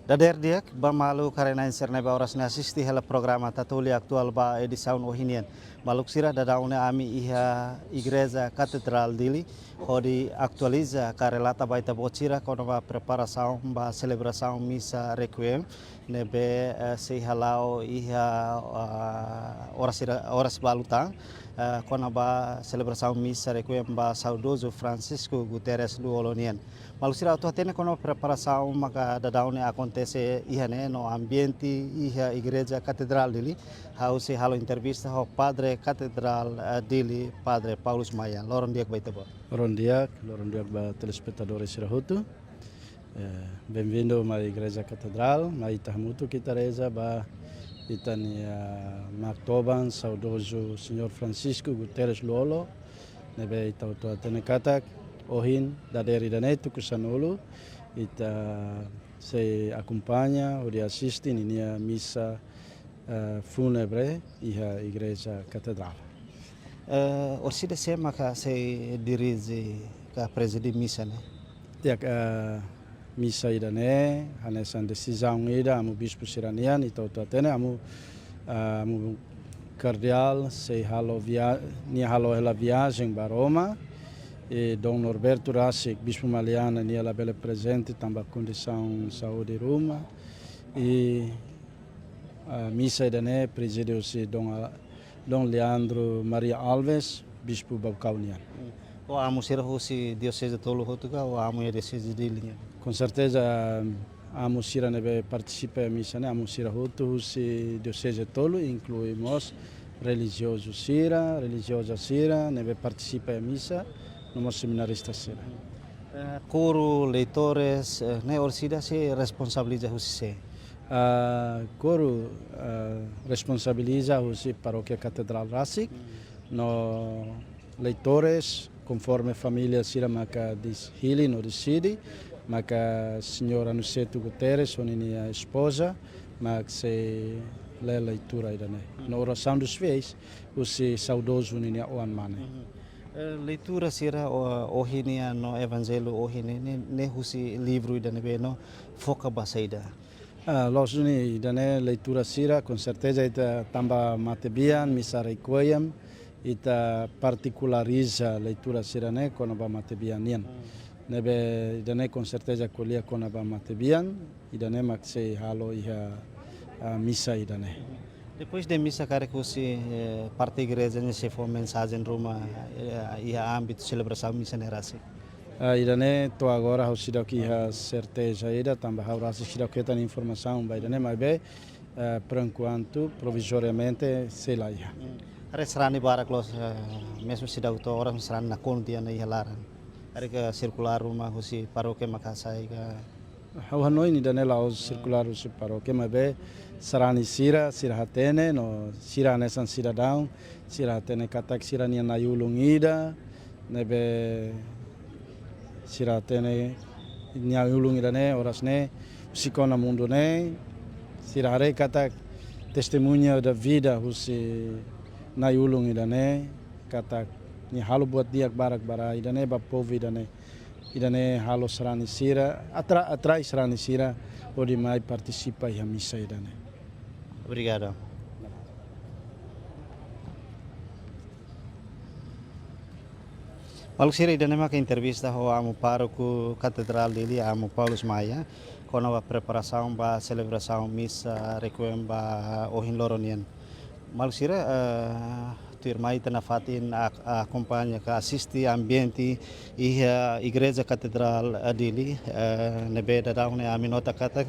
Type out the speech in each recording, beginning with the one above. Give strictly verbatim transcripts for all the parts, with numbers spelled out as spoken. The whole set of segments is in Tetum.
Dadeer di'ak ba maluk haree-na'in sira ne'ebé oras ne'e asisti hela programa Tatoli Atuál ba edisaun ohin nian. Maluk sira, daudaun ne'e ami iha Igreja Katedrál Dili, hodi atualiza ka relata ba ita-boot sira kona-ba preparasaun ba selebrasaun misa Requiem ne'ebé, eh, sei hala'o iha, ah, oras sira, oras balu tan, eh, kona-ba selebrasaun misa Requiem ba saudozu Francisco Guterres Lú-Olo nian. Maluk sira, atu hatene kona-ba preparasaun maka daudaun ne'e akontese iha ne'e no ambiente iha Igreja Katedrál Dili, ha'u sei halo entrevista ho Padre Katedrál, eh, Dili, Padre Paulus Maia. Loron di'ak ba ita-boot. Loron di'ak, loron di'ak ba telespetadór sira hotu. Eh, benvindu mai Igreja Katedrál, mai ita hamutuk ita reza ba ita-nia martoban saudozu Señór Francisco Guterres Lú-Olo, ne'ebé ita hotu hatene katak ohin dadeer ida-ne'e tuku sanulu ita sei akompaña hodi asisti ninia misa, eh, fúnebre iha Igreja Katedrál. Eh, orsida sé maka sei dirije ka prezide misa ne'e? Ya, eh, misa ida-ne'e hanesan desizaun ida amu bispu sira-nian, ita hotu hatene, amu, eh, amu kardeál sei halo via-, nia halo hela viajen ba Roma, i Dom Norberto rasik, Bispu Maliana, nia labele prezente tanba kondisaun saúde ruma. I, ah, misa ida-ne'e prezide husi Dom A-, Dom Leandro Maria Alves, Bispu Baucau nian. Mm. Ho amu sira husi dioseze tolu hotu ka ho amu iha dioseze Dili nian? Com certeza, amu sira ne'ebé partisipa iha misa ne'e, amu sira hotu husi dioseze tolu, inklui mós relijiozu sira, relijioza sira ne'ebé partisipa iha misa, no mós seminarista sira. Eh, kóru, leitores, eh, ne'e orsida sei responsabiliza husi sé? Ah, kóru, ah, responsabiliza husi Parókia Katedrál rasik, no leitores, konforme família sira maka dis-, hili no deside, maka Señór Aniceto Guterres ho ninia espoza mak sei lee leitura ida-ne'e. No orasaun dos fiéis, husi saudozu ninia oan-mane. Mhm. Eh, leitura sira, o-, ohin nian no evanjellu ohin ne'e, ne'e, ne'e husi livru ida ne'ebé no foka ba saida? Ah, loos duni, ida-ne'e leitura sira, com certeza ita tanba matebian, misa Requiem, ita partikulariza leitura sira-ne'e kona-ba matebian nian. Hmm. Ne'ebé ida-ne'e com certeza ko'alia kona-ba matebian, ida-ne'e mak sei halo iha, ah, misa ida-ne'e. Depois de misa karik husi, eh, parte igreja ne'e sei fó mensajen ruma, eh, iha ámbitu selebrasaun misa ne'e rasik? Ah, ida-ne'e to'o agora ha'u seidauk iha serteza ida, tanba ha'u rasik seidauk hetan informasaun ba ida-ne'e, maibé, eh, por enquanto, provizoriamente, sei la iha. Hmm. Haree sarani barak loos, eh, mezmu seidauk to'o oras sarani nakonu tiha ona iha laran. Haree ka sirkulár ruma husi parókia maka hasai ka? Ha'u hanoin ida-ne'e la'ós sirkulár husi parókia, maibé sarani sira, sira hatene, no sira hanesan sidadaun, sira hatene katak sira-nia na'i-ulun ida, ne'ebé sira hatene na'i-ulun ida-ne'e, oras ne'e, husik ona mundu ne'e, sira haree katak testemuña da vida husi na'i-ulun ida-ne'e, katak nia halo buat di'ak barak ba rai ida-ne'e, ba povu ida-ne'e. Ida-ne'e halo sarani sira, atra-, atrai sarani sira hodi mai partisipa iha misa ida-ne'e. Obrigadu. Maluk sira, ida-ne'e maka entrevista ho amu pároku Katedrál Dili, amu Paulus Maia, kona-ba preparasaun ba selebrasaun misa Requiem ba ohin loron nian. Maluk sira, eh, tuirmai ita nafatin ak-, akompaña ka asisti ambiente iha Igreja Katedrál, eh, Dili, eh, ne'ebé daudaun ne'e ami nota katak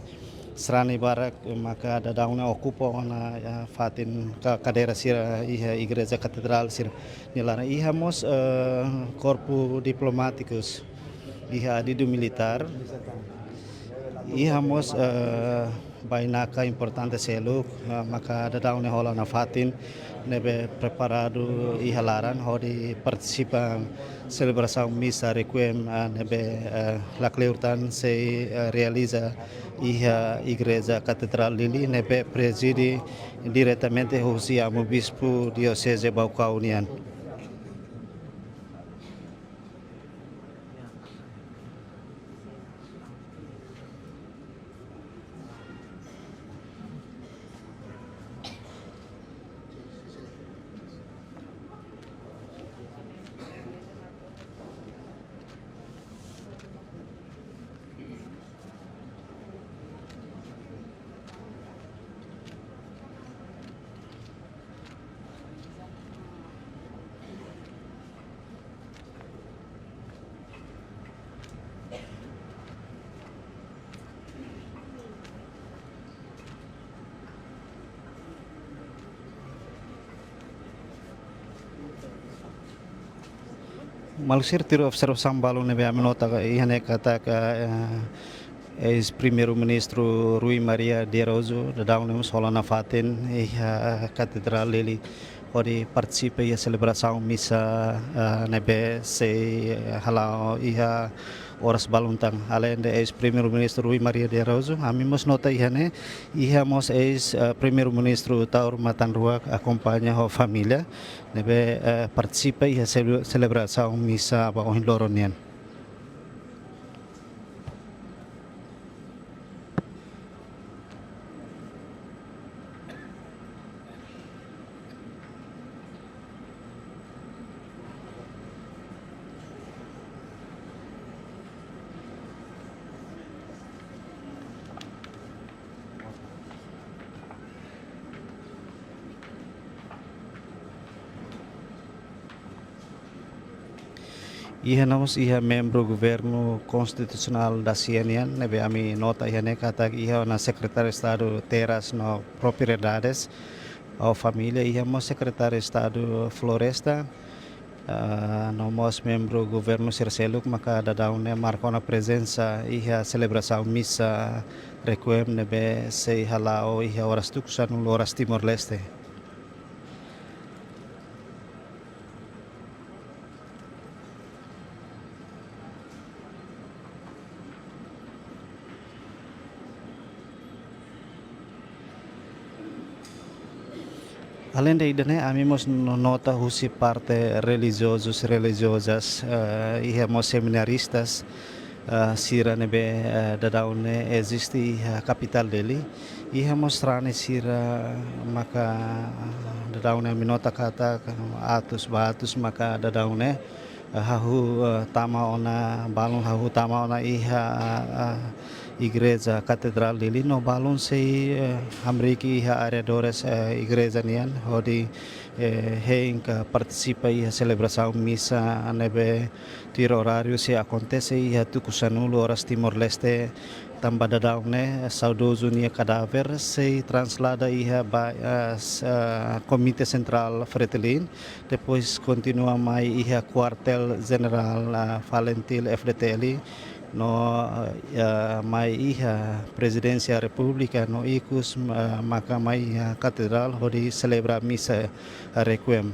sarani barak maka daudaun ne'e okupa ona, eh, fatin ka kadeira sira iha Igreja Katedrál sira-nia laran. Iha mós, eh, korpu diplomátikus, iha adidu militár, iha mós, eh, bainaka importante seluk, eh, maka daudaun ne'e hola nafatin ne'ebé preparadu iha laran hodi partisipa selebrasaun misa Requiem, eh, ne'ebé, eh, lakleur tan sei, eh, realiza iha Igreja Katedrál Dili ne'ebé prezide diretamente husi amu bispu dioseze Baucau nian. Maluk sira, tuir observasaun balun ne'ebé ami nota iha ne'e katak, eh, eis Primeiru-Ministru Rui Maria de Araújo daudaun ne'e mós hola nafatin iha Katedrál Dili hodi partisipa iha selebrasaun misa, eh, ne'ebé sei, eh, hala'o iha oras balun tan. Aleinde eis Primeiru-Ministru Rui Maria de Araújo, ami mós nota iha ne'e, iha mós eis, eh, Primeiru-Ministru Taur Matan Ruak akompaña ho família ne'ebé, eh, partisipa iha sele-, selebrasaun misa ba ohin loron nian. Iha mós iha membru Governu Konstitusionál da Xia nian, ne'ebé ami nota iha ne'e katak iha ona Sekretáriu Estadu Terras no Propriedades, ho família, iha mós Sekretáriu Estadu Floresta, ah, no mós membru governu sira seluk maka daudaun ne'e marka ona prezensa iha selebrasaun misa requiem ne'ebé sei hala'o iha oras tuku sanulu oras Timor-Leste. Aleinde ida-ne'e, ami mós no-, nota husi parte relijiozus, relijiozas, eh, iha mós seminaristas, eh, sira ne'ebé, eh, daudaun ne'e eziste iha kapitál Dili. Iha mós sarani sira maka, eh, daudaun ne'e ami nota katak atus ba atus maka daudaun ne'e, eh, hahú, eh, tama ona, balun hahú tama ona iha, eh, eh, igreja Katedrál Dili no balun sei, eh, hamriik iha arredores, eh, igreja nian hodi, eh, hein ka partisipa iha selebrasaun misa ne'ebé tuir oráriu sei akontese iha tuku sanulu oras Timor-Leste, tanba daudaun ne'e saudozu nia kadáver sei traslada iha ba, eh, s-, eh, Komité Sentrál Fretilin, depois kontinua mai iha Kuartél Jenerál, eh, Falintil F-FDTL, no, eh, mai iha Prezidénsia Repúblika no ikus, eh, maka mai iha Katedrál hodi selebra misa requiem.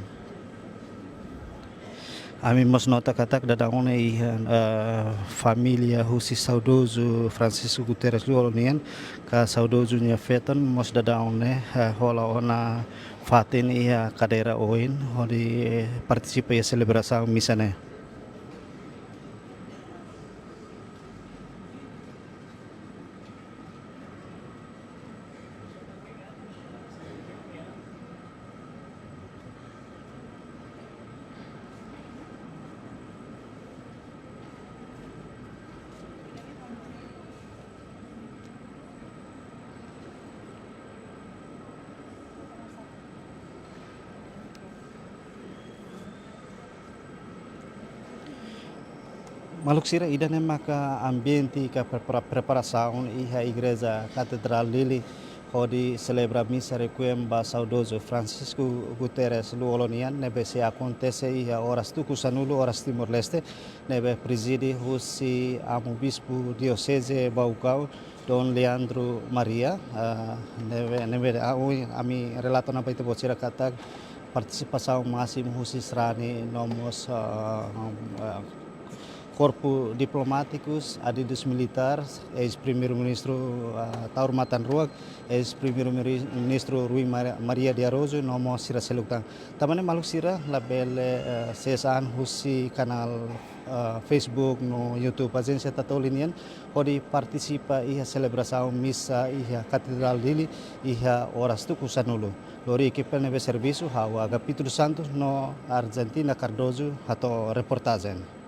Ami mós nota katak daudaun ne'e iha, eh, família husi saudozu Francisco Guterres Lú-Olo nian, ka saudozu nia feton mós daudaun ne'e, eh, hola ona fatin iha kadeira oin hodi, eh, partisipa iha selebrasaun misa ne'e. Maluk sira, ida-ne'e maka ambiente ka prepara-, preparasaun iha Igreja Katedrál Dili hodi selebra misa requiem ba saudozu Francisco Guterres Lú-Olo nian, ne'ebé sei akontese iha oras tuku sanulu oras Timor-Leste, ne'ebé prezide husi Amu Bispu Dioseze Baucau, Dom Leandro Maria, eh, ne'ebé, ne'ebé, ah, ui, ami relata ona ba ita-boot sira katak partisipasaun másimu husi sarani no mós, eh, eh, korpu diplomátikus, aditus militares, eis Primeiru-Ministru, eh, Taur Matan Ruak, eis Primeiru-Ministru Rui Mar-, Maria de Araújo, no mós sira seluk tan. Tanba ne'e maluk sira, labele, eh, sees an husi kanál, eh, Facebook no YouTube Ajénsia Tatoli nian, hodi partisipa iha selebrasaun misa iha Katedrál Dili iha oras tuku sanulu. Lori ekipa ne'ebé servisu, ha'u Agapito dos Santos no Argentina Cardoso hato'o reportajen.